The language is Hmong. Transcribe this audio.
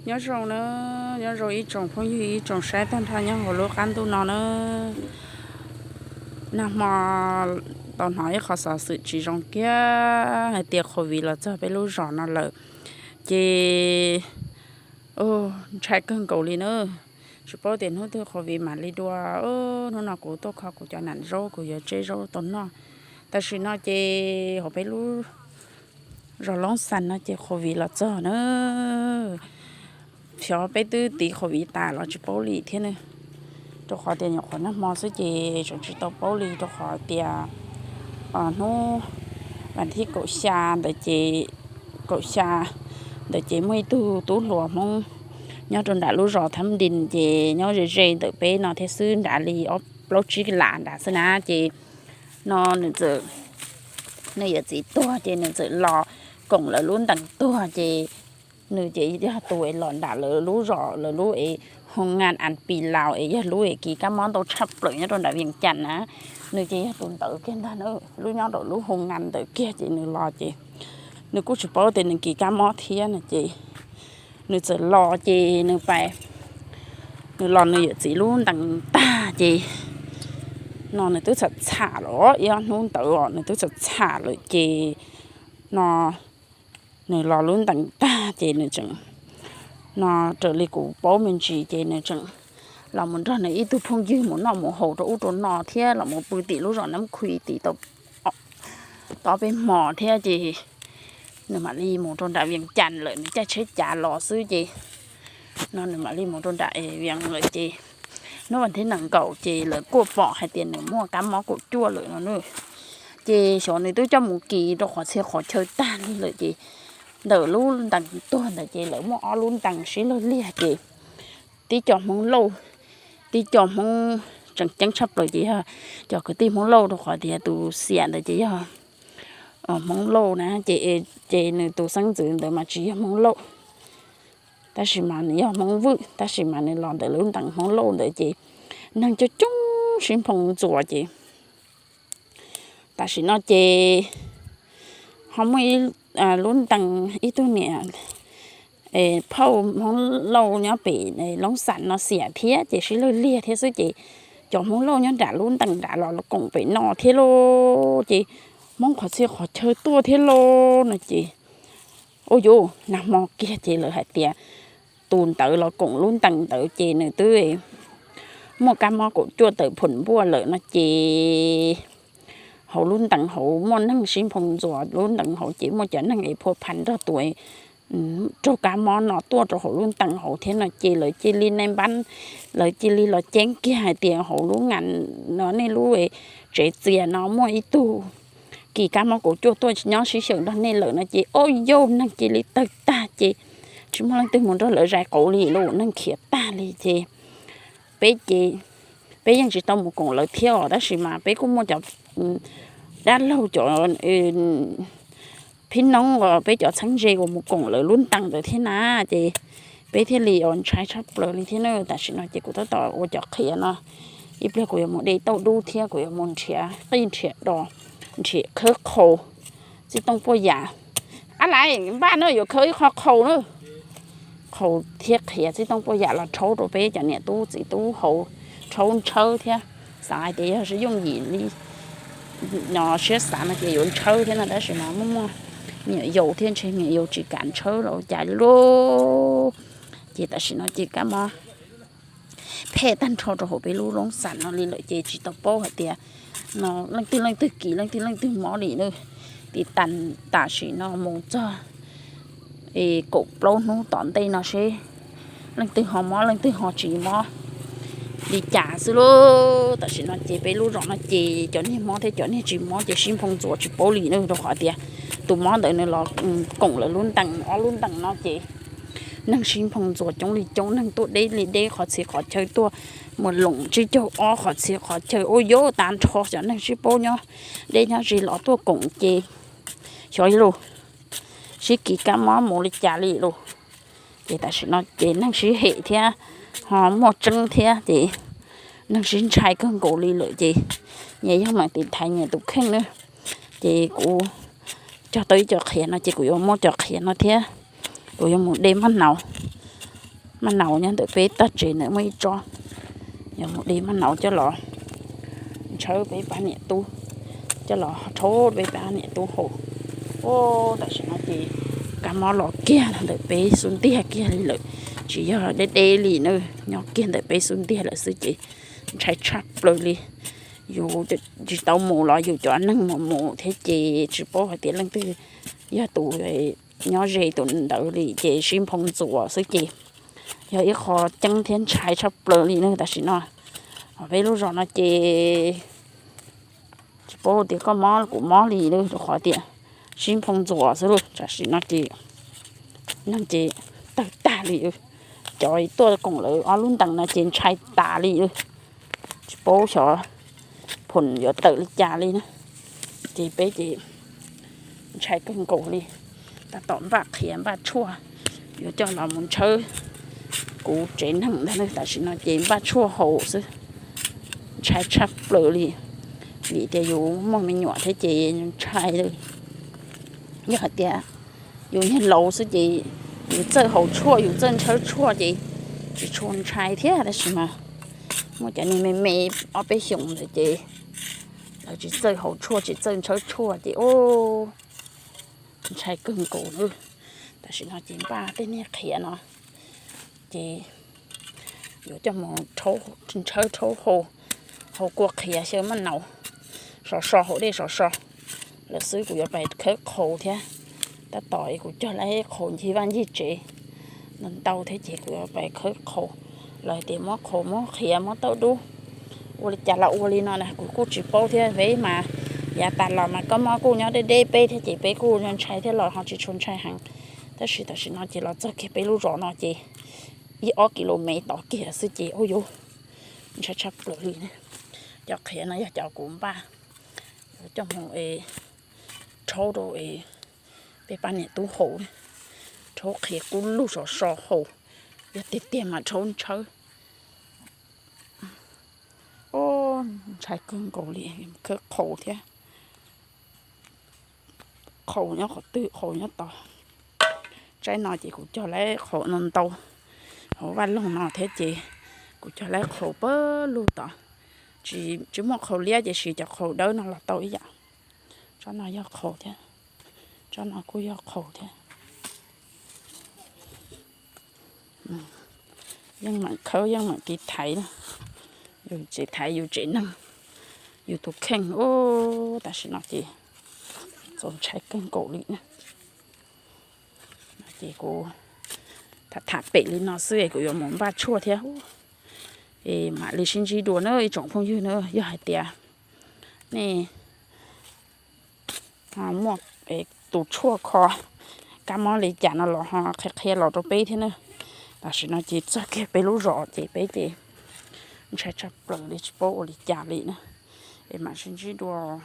Nyob zoo na, nyob zoo ib tsoom phooj ywg ib tsoom saib tag nrho nyob hauv lub qab ntuj no na. Nag hmo tau hnov ib qho xov xwm tsis zoo kiag hais tias COVID los txog peb lub zos no lawm, ces ntshai kawg nkaus li na. Tsis paub tias hnub twg COVID mam li dua. Hnub no kuv tuaj kho kuv cov nam zaub, kuv yuav tseb zaub tau noj. Tam sim no ces hauv peb lub zos Loob Xas no ces COVID los txog na. Xyov peb twb tiv COVID tas los tsis paub li thiab ne, rau qhov tias nyuam qhuav nag hmo xwb ces tseem tsis tau paub li, rau qhov tias hnub vas thib kaum xya ntawd ces, kaum xya ntawd ces muaj ib tug tub hluas Hmoob nyob rau nram lub zos Thab Dis ces nyob ze ze ntawm peb no thiab xwb, nrad li ob plaub tsib las nrad xwb na. Ces no nws txawm, nws yawm txiv tuag ces nws txawm los koom lawv lub ntees tuag ces nws ces yog tus es los nram lawv lub zos, lawv lub es hoo ngas as pis laus es yog lub es kis kab mob ntau tshaj plaws nyob rau nram Vias Cas na. Nws ces yog tus ntawd kiag ntag na, lub nyob rau lub hoo ngas ntawd kiag ces nws los ces nws kuj tsis paub tias nws kis kab mob thiab no ces nws txawm los ces nws pais, nws los nws yawm txiv lub ntees tag ces no nws twb txham txham lawm, ib ob hnub ntawd os nws twb txham txham lawm ces no nws los lub ntees tag ces nws tseem no raws li kuv paub me ntsis ces nws tseem los mus nrog nws ib tug phooj ywg mus noj mus haus rau ub rau no thiab los mus pw tim lub zos Nab Khu tim tau ob peb hmo thiab ces nws mam li mus rau nram Vias Cas lawm, nws caij tsheb cav los xwb ces no nws mam li mus rau nram Vias lawm ces hnub vas thib nees nkaum ces lawv kuaj pom hais tias nws muaj kab mob kaum cuaj lawm no na. Ces xyov nws twb coj mus kis rau qhov txhia qhov chaw tag li lawm ces ntawm lub ntees tuag ntawd ces lawv muaj ob lub ntees sib law liag ces tib co Hmoob Lauj, tib co Hmoob tseem ceeb tshaj plaws ces yog cov kwv tij Hmoob Lauj rau qhov tias tus xiam ntawd ces yog Hmoob Lauj na, ces nws tus xeeb ntxwv ntawd mas tsis yog Hmoob Lauj, tab sis mas nws yog Hmoob Vwj, tab sis mas nws los ntawm lub ntees Hmoob Lauj ntawd ces neeg coob coob sib nphoo ntxuas ces tam sim no ces ho muaj ib lub ntees ib tug niam phauj Hmoob Lauj nyob pem Loob Xas no xiam thiab ces sib law liag thiab xwb ces cov Hmoob Lauj nyob nram lub ntees nrad los koom pem no thiab lauj ces Hmoob qhov txhia qhov chaw tuaj thiab lauj no ces ua yuv nag hmo kiag ces lawv hais tias tus ntawd los koom lub ntees ntawd ces nws twb muaj kab mob kaum cuaj tawm phom npuaj lawm no ces hauv lub ntees hauv muaj neeg sib nphoo ntxuas, lub ntees hauv ces muaj cov neeg es phua pha nrog tus raug kab mob no tuaj rau hauv lub ntees hauv thiab no ces lawv cia li naj npab, lawv cia li los ceeb kiag hais tias hauv lub ngas no nej lub tsev txias no muaj ib tug kis kab mob kaum cuaj tuaj nyob sib xyaw nrog nej lawm no ces ua yuv neeg cia li tawg tag ces tsis muaj leej twg mus nrog lawv zais qauv li lauj, neeg khiav tag li ces peb ces peb yeej tsis tau mus koom lawv thiab os, tab sis mas peb kuj muaj cov dab laug cov phib noob uas peb cov txheeb ze uas mus koom lawv lub ntees ntawd thiab na ces peb thiaj li ntshai tshaj plaws li thiab na. Tam sim no ces kuv tab tom ua cov qhiav no, ib pliag kuv yuav mus de tauj dub thiab kuv yuav mus nrhiav qij nrhiav dos, nrhiav khawb qhaus, txij tooj puaj yam. Ab laiv npaj no yuav khawb ib qho qhaus na, qhaus thiab qhiav txij tooj puaj yam los rhaub rau peb cov niam tub txiv tub haus, rhaub ntshawb thiab. Xav hais tias yog yooj yim li no siab xav no ces yuav ntshawb thiab no tab sis mas muaj muaj me nyuam yaus thiab ntshe me nyuam yaus tsis kam ntshawb los ua cas li lauj. Ces tam sim no ces kab mob phem tag nrho rau hauv peb lub Loob Xas no li lawm ces tsis tau paub hais tias no leej twg leej twg kis leej twg leej twg mob li na. Tiv tas tam sim no mus txog kaum plaub hnub tom ntej no seb leej twg ho mob leej twg ho tsis mob li cas xwb lauj. Tam sim no ces peb lub zos no ces cov niag mob thiab cov niag tsis mob ces sib nphoo ntxuas tsis paub li na, rau qhov tias tus mob ntawd nws los koom lawv lub ntees, ob lub ntees no ces neeg sib nphoo ntxuas coob li coob, neeg tuaj deb li deb, qhov txhia qhov chaw tuaj mus loom tsib caug ob qhov txhia qhov chaw ua yuv tag nrho, cov neeg sib paub nyob deb nyob ze los tuaj koom ces xyov ib lus sib kis kab mob mus li cas li lauj. Ces tam sim no ces neeg sib hem thiab ho muaj tseeb thiab ces neeg sib ntshai kawg nkaus li lawm ces nyias yog mam tiv thaiv nyias tus kheej na. Ces kuv cog tau ib co qhiav no ces kuv yuav muab cov qhiav no thiab kuv yuav mus de maj naus Maj naus nyob ntawm peb tag tsev ntawd muaj ib tsob, yog mus de maj naus coj los ntshawb peb pab niam tub, coj los rhaub peb pab niam tub haus. Ub, tam sim no ces kab mob los kiag ntawm peb xub ntiag kiag li lawm, tsis yog deb deb li na, nyob kiag ntawm peb xub ntiag lawm xwb ces ntshai tshaj plaws li. Yus tsis tau mus los yus cov neeg mus mus thiab ces tsis paub hais tias leej twg yog tus nyob ze tus ntawd li ces sib nphoo ntxuas xwb ces yog ib qho ceeb thiab ntshai tshaj plaws li na tam sim no. Peb lub zos no ces tsis paub tias koj mob kuv mob li na, rau qhov tias sib nphoo ntxuas xwb lawm. Tam sim no ces neeg ces tawg tag li, cov tuaj koom lawv ob lub ntees no ces ntshai tas li, tsis paub xyov phom yuav tawm li cas li na. Ces peb ces ntshai kawg nkaus li, tab tom npaj qhiav npaj tshuaj yuav coj los mus ntshawb kuv tsev neeg ntag na. Tam sim no ces npaj tshuaj haus xwb, ntshai tshaj plaws li, vim tias yus muaj me nyuam thiab ces ntshai li. Yog hais tias yus niag laus xwb ces yus txawj haus tshuaj yus txawj ntshawb tshuaj ces tsis tshua ntshai thiab, tab sis mas muaj cov niag me me ob peb xyoos ntawd ces lawv tsis txawj haus tshuaj tsis txawj ntshawb tshuaj ces ub, ntshai kawg nkaus na. Tam sim no ces npaj tej niag qhiav no ces yuav coj mus ntshawb rhaub hau, hau kua qhiav xyaw maj naus, sov so haus dej sov so lawm xwb. Kuv yuav pais khawb qhaus thiab, tab tom kuv cog lawm qhaus ncig vaj ncig tsev ntau ntau thiab ces kuv yuav pais khawb qhaus. Lawv hais tias muab qhaus muab qhiav muab tauj dub ua li cas los ua li no na, kuv kuj tsis paub thiab. Peb mas yav tas los mas kab mob kuj nyob deb deb peb thiab ces peb kuj ntshai thiab los ho tsis tshua ntshai heev. Tab sis tam sim no ces los txog kiag peb lub zos no ces ib ob kis lus mev tod kiag xwb ces ub yuv, ntshai tshaj plaws li. Cov qhiav no yog cov kuv npaj yuav coj mus rhaub rau peb pab niam tub haus, rhaub qhiav kub lug sov so haus, yog tiag tiag mas rhaub ntshawb. Ub, ntshai kawg nkaus li, khawb qhaus thiab. Qhaus nyob qhov twg, qhaus nyob tod. Tsaib no ces kuv cog lawm qhaus no ntau hauv vaj loog no thiab ces kuv cog lawm qhaus pawg lug tod. Tsis muaj qhaus liab ces siv cov qhaus dawb no los tau ib yam. Tsob no yog qhaus thiab, tsob no kuj yog qhaus thiab. Yeej meem khawb yeej meem tiv thaiv na, yus tsev thaiv yus tsev neeg, yus tus kheej. Ub, tam sim no ces txaus ntshai kawg nkaus li na. Ces kuv tham tham pem li no xwb es kuv yuav mus npaj tshuaj thiab. Es mam li sib ntsib dua na ib tsoom phooj ywg na, yog hais tias nej muaj tus tshuaj kho kab mob li cas no los ho qhia qhia los rau peb thiab na. Tam sim no ces txog kiag peb lub zos ces peb ces ntshai tshaj plaws li tsis paub ua li cas li na. Es mam sib ntsib dua